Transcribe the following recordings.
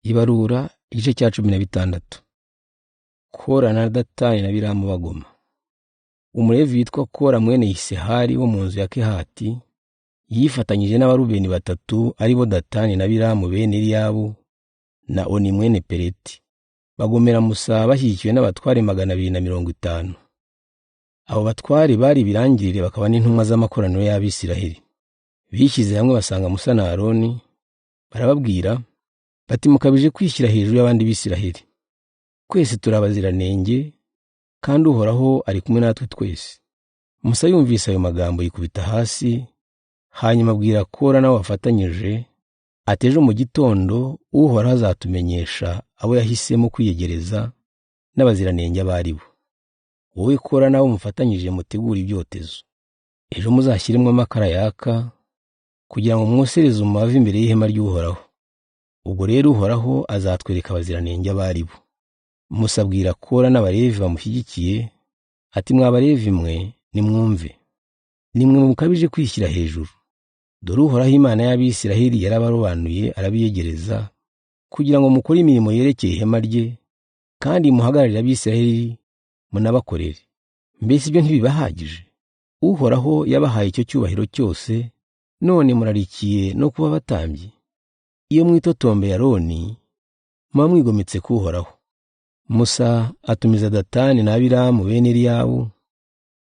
Ibarura igice cya 16. Kora na Datani na Abiramu bagoma. Umulevi witwa Kora mwene Isehari wo mu nzu ya Kehati yifatanyije n'Abarubeni batatu ari bo Datani na Abiramu bene Eliyabu na Oni mwene Peleti. Bagomera Musa bashyigikiwe n'abatware 250. Abo batware bari ibirangirire bakaba n'intumwa z'amakoraniro y'Abisiraheli. Bishyize hamwe basanga Musa na Aroni barababwira bati mukabije kwishyira hejuru y'abandi Bisiraheli. Twese turi abaziranenge kandi Uhoraho ari kumwe natwe twese. Musa yumvise ayo magambo yikubita hasi, hanyuma abwira Kora n'abo bafatanyije ati ejo mu gitondo Uhoraho azatumenyesha abo yahisemo kwiyegereza n'abaziranenge abo ari bo. Wowe Kora n'abo mufatanyije mutegure ibyotezo. Ejo muzashyiremo amakara yaka kugira ngo mwosereze umubavu imbere y'ihema ry'Uhoraho. Ubwo rero Uhoraho azatwereka abaziranenge abo ari bo. Musa abwira Kora n'Abalevi bamushyigikiye ati mwa Balevi mwe nimwumve, nimwe mukabije kwishyira hejuru. Dore Uhoraho Imana y'Abisiraheli yarabarobanuye arabiyegereza kugira ngo mukore imirimo yerekeye ihema rye, kandi muhagararire Abisiraheli munabakorere. Mbese ibyo ntibibahagije? Uhoraho yabahaye icyo cyubahiro cyose, none murarikiye no kuba abatambyi. Iyo mwitotombeye Aroni muba mwigometse ku Uhoraho. Musa atumiza Datani na Abiramu bene Eliyabu,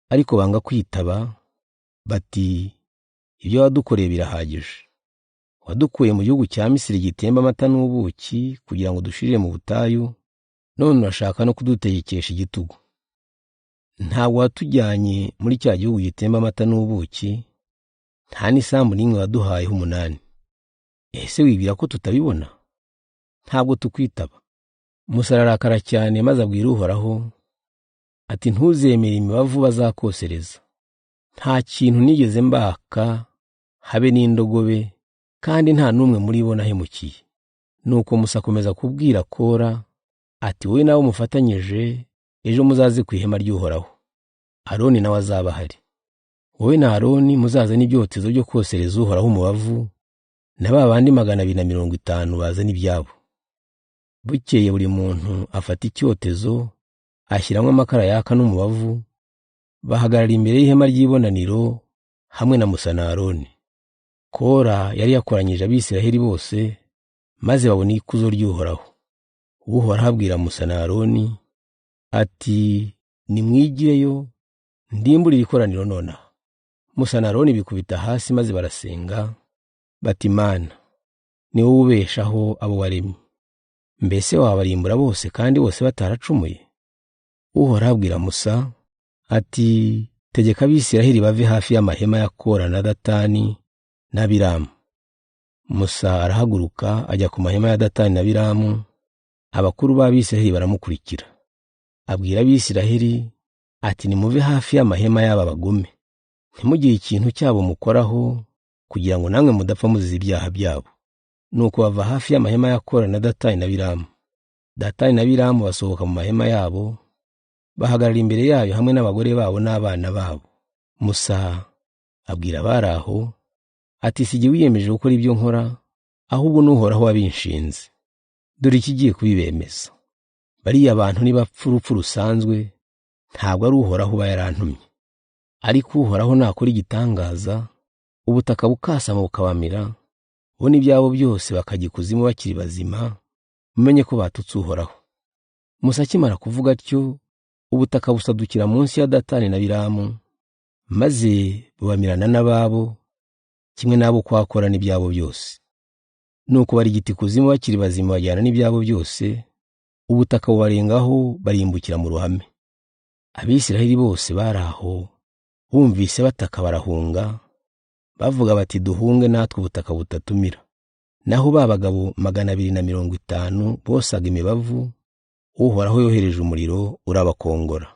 ariko banga kwitaba bati ibyo wadukoreye birahagije. Wadukuye mu gihugu cya Misiri gitemba amata n'ubuki kugira ngo dushirire mu butayu, none urashaka no kudutegekesha igitugu. Ntabwo watujyanye muri cya gihugu gitemba amata n'ubuki, nta n'isambu n'imwe waduhayeho umunani. Ese wibwira ko tutabibona? Ntabwo tukwitaba. Musa ararakara cyane maze abwira Uhoraho ati ntuzemere imibavu bazakosereza. Nta kintu nigeze mbaka habe n'indogobe, kandi nta n'umwe muri bo nahemukiye. Nuko Musa akomeza kubwira Kora ati wowe nawe mufatanyije ejo muzaze ku ihema ry'Uhoraho. Aroni nawe azaba ahari. Wowe na Aroni muzazane ibyotezo byo kosereza Uhoraho umubavu, na ba bandi 250 bazana ibyabo. Bukeye buri muntu afata icyotezo ashyiramo amakara yaka n'umubavu, bahagarara imbere y'ihema ry'ibonaniro hamwe na Musa na Aroni. Kora yari yakoranyije Abisiraheli bose, maze babona ikuzo ry'Uhoraho. Uhoraho abwira Musa na Aroni ati nimwigireyo ndimburire ikoraniro nonaha. Musa na Aroni bikubita hasi maze barasenga bati Mana, ni wowe ubeshaho abo waremye. Mbese wabarimbura bose kandi bose bataracumuye? Uhoraho abwira Musa ati tegeka Abisiraheli bave hafi y'amahema ya Kora na Datani na Abiramu. Musa arahaguruka ajya ku mahema ya Datani na Abiramu, abakuru b'Abisiraheli baramukurikira. Abwira Abisiraheli ati nimuve hafi y'amahema y'aba bagome, ntimugire ikintu cyabo mukoraho kugira ngo namwe mudapfa muzize ibyaha byabo. Nuko bava hafi y'amahema ya Kora na Datani na Abiramu. Datani na Abiramu basohoka mu mahema yabo, bahagarara imbere yayo hamwe n'abagore babo n'abana babo. Musa abwira abari aho ati si jye wiyemeje gukora ibyo nkora, ahubwo n'Uhoraho wabinshinze. Dore ikigiye kubibemeza. Bariya bantu nibapfa urupfu rusanzwe, ntabwo ari Uhoraho uba yarantumye. Ariko Uhoraho nakora igitangaza, ubutaka bukasama bukabamira, bo n'ibyabo byose bakajya ikuzimu bakiri bazima, mumenye ko batutse Uhoraho. Musa akimara kuvuga atyo, ubutaka busadukira munsi ya Datani na Abiramu, maze bubamirana n'ababo, kimwe n'abo kwa Kora n'ibyabo byose. Nuko barigita ikuzimu bakiri bazima bajyana n'ibyabo byose, ubutaka bubarengaho barimbukira mu ruhame. Abisiraheli bose bari aho bumvise bataka barahunga, bavuga bati duhunge natwe ubutaka butatumira. Naho ba bagabo 250 bosaga imibavu, Uhoraho yohereje umuriro urabakongora.